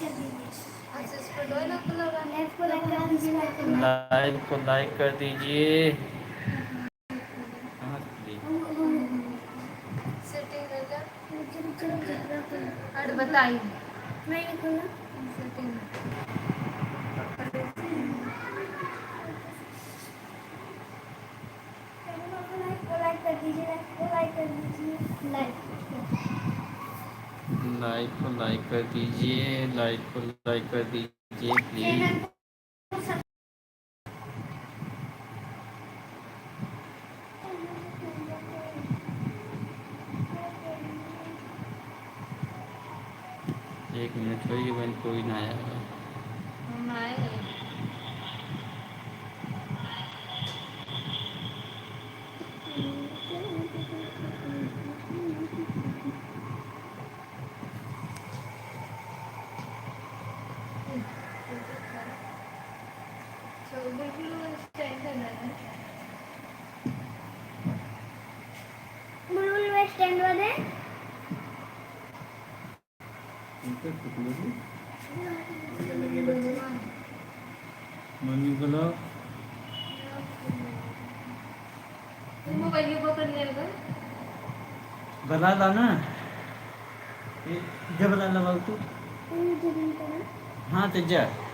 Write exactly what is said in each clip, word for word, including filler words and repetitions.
अच्छा, इसको दो ना खुला रहा। Live को like कर दीजिए, like कर दीजिए। Live को like कर दीजिए। कहाँ से खुली? Setting कर लो। और बताइए। मैं नहीं खुला। Setting। Live को like कर दीजिए, live को like कर दीजिए, live। Live को like कर दीजिए, live को like कर दीजिए, please। Channel को sub- एक मिनट होइए बहन, कोई ना आया है। हम आए हैं। बुलबुल stand वाले। मम्मी बोलो। तुम मोबाइल के बटन ले लो। बला ला ना। ए, जब बला ला बाबू तू। हाँ, तो जा।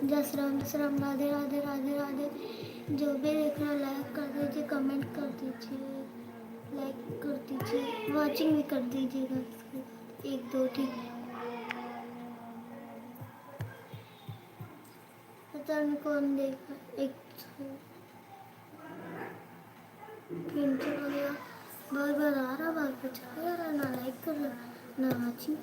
जय श्री राम, जय श्री राम, राधे, राधे, राधे, राधे। जो भी देख रहा है, like कर दीजिए, comment कर दीजिए, like कर दीजिए, watching भी कर दीजिएगा इसके बाद एक दो, ठीक है? पता नहीं कौन देख रहा है, एक फिर चला गया, बार बार आ रहा, बार बार चला जा रहा, ना like कर रहा, ना watching।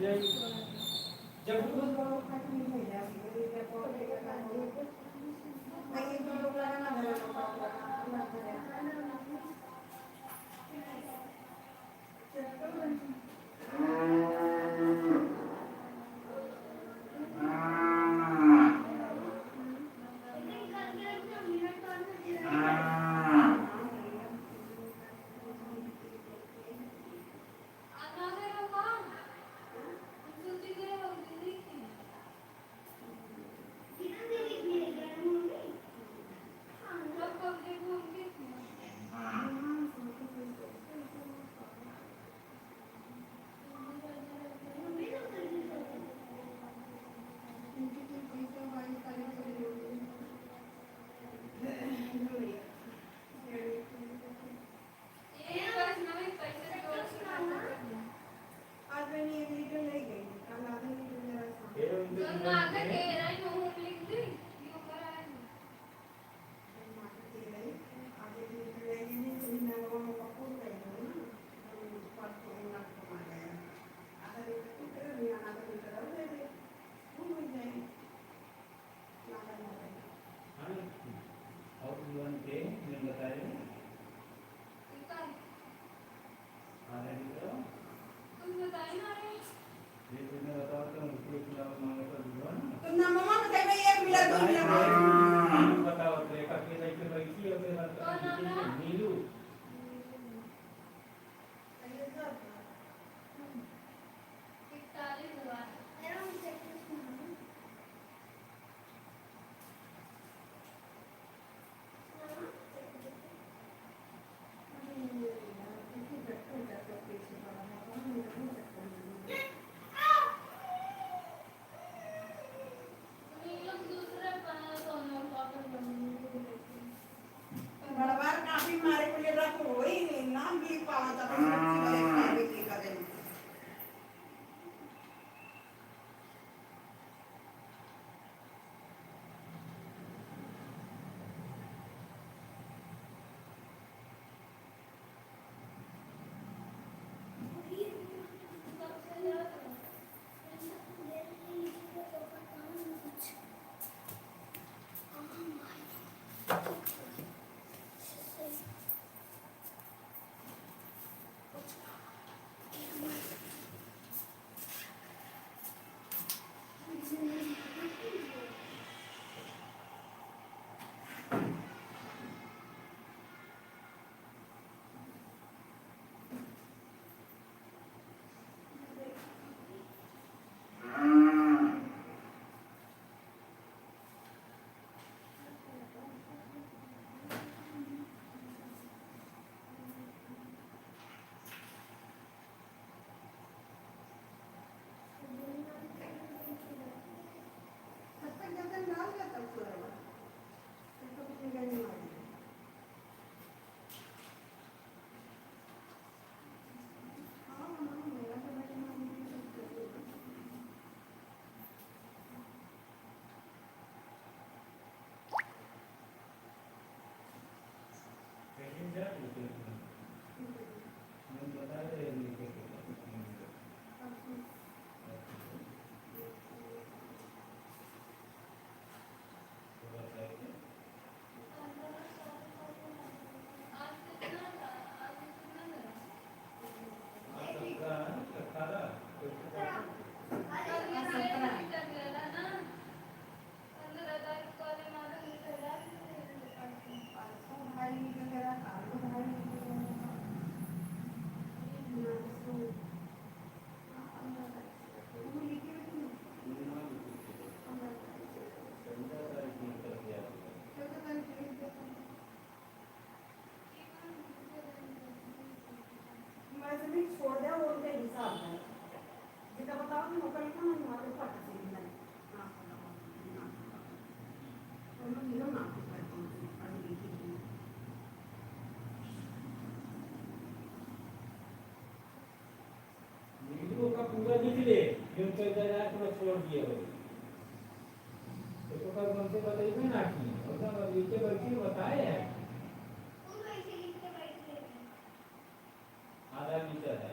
जब हाँ, और तुम लोगन के मैं बताए। आधा लीटर। तुम बताए ना रे। ये तुमने बताओ तो मुझे खिलाओ मांगे तो दूंगा ना। तुम ना मम्मा बताए भाई, एक मिनट, दो मिनट। बताओ तो एक अकेले के बैठी है, मेरे साथ कौन नाम है? नीलू। इकतालीस हुआ। बड़वार काफी मारे को ले रखो, वही नाम भी पावा था, बस बच्ची बड़े खाए भी की करें। वैसे भी छोड़ दे, वो उनका हिसाब है। जितना बताओ ना, वो करेगा ना, वहाँ पे फट से एकदम। ना, ना, ना, ना। और मैं हीरो ना कुछ करती हूँ, अभी देखिए। वीडियो का पूरा लिख ले, जो चल जाए, पूरा छोड़ दिया हो। तो ओकर मन से बतइबे ना की, ओकर मन लिख के बैठी बताए है। आधा लीटर है।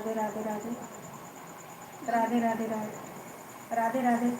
राधे, राधे, राधे। राधे, राधे, राधे। राधे, राधे।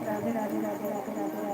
राधे, राधे, राधे, राधे।